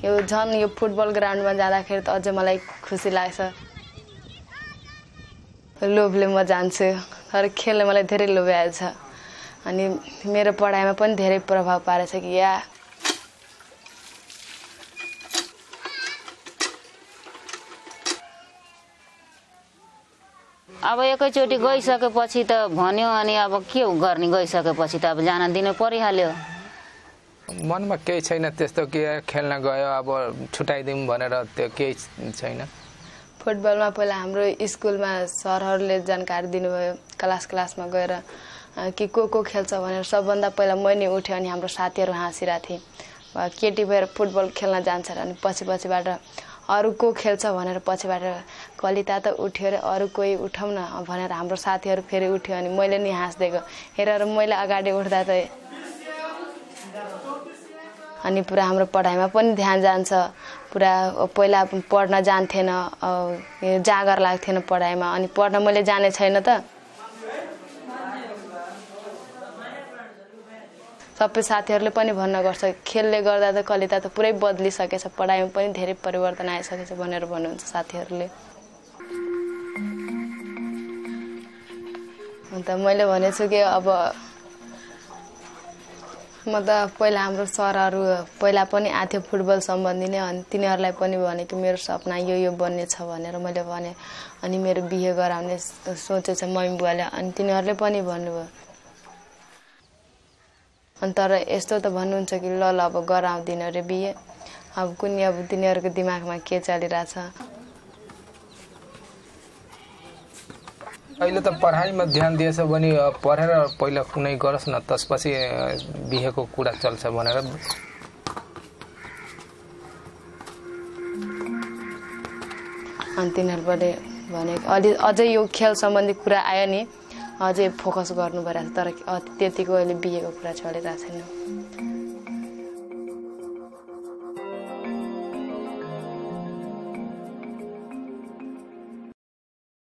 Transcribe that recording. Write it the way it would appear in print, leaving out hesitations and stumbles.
यो झन् यो फुटबल ग्राउन्डमा जाँदाखेरि त अझै मलाई खुसी लाग्छ। लोभले म जान्छु तर खेलले मलाई धेरै लोभ्याएको छ अनि मेरो पढाइमा पनि धेरै प्रभाव पारेछ कि या अब एकैचोटि गइसकेपछि त भन्यो अनि अब के गर्ने गइसकेपछि त अब जान दिनु परिहाल्यो। मनमा केही छैन त्यस्तो के खेल्न गयो अब छुटाइदिउँ भनेर त्यो केही छैन। फुटबलमा पहिला हाम्रो स्कुलमा सरहरूले जानकारी दिनुभयो क्लासमा गएर कि को खेल्छ भनेर। सबभन्दा पहिला मै नै उठ्यो अनि हाम्रो साथीहरू हाँसिरहेको थिए केटी भएर फुटबल खेल्न जान्छ अनि पछिबाट अरू को खेल्छ भनेर पछिबाट कलिता त उठ्यो अरे अरू कोही उठाउँ न भनेर हाम्रो साथीहरू फेरि उठ्यो अनि मैले नि हाँस्दिएको हेरेर मैले अगाडि उठ्दा त अनि पुरा हाम्रो पढाइमा पनि ध्यान जान्छ। पुरा पहिला पढ्न जान्थेन जागर लाग्थेन पढाइमा अनि पढ्न मैले जाने छैन त सबै साथीहरूले पनि भन्न गर्छ खेलले गर्दा त कलिता त पुरै बदलिसकेछ पढाइमा पनि धेरै परिवर्तन आइसकेछ भनेर भन्नुहुन्छ साथीहरूले। अन्त मैले भनेछु कि अब म त पहिला हाम्रो सरहरू पहिला पनि आथ्यो फुटबल सम्बन्धी नै अनि तिनीहरूलाई पनि भने कि मेरो सपना यो बन्ने छ भनेर मैले भने अनि मेरो बिहे गराउने सोचेछ मम्मी बुवाले अनि तिनीहरूले पनि भन्नुभयो। अनि तर यस्तो त भन्नुहुन्छ कि ल अब गराउँदिन अरे बिहे अब कुनै अब तिनीहरूको दिमागमा के चलिरहेछ। अहिले त पढाइमा ध्यान दिएछ भने पढेर पहिला कुनै गरोस् न त्यसपछि बिहेको कुरा चल्छ भनेर अनि तिनीहरूले भने अझै यो खेल सम्बन्धी कुरा आयो नि अझै फोकस गर्नु परिरहेछ तर त्यतिको अहिले बिहेको कुरा चलिरहेको छैन।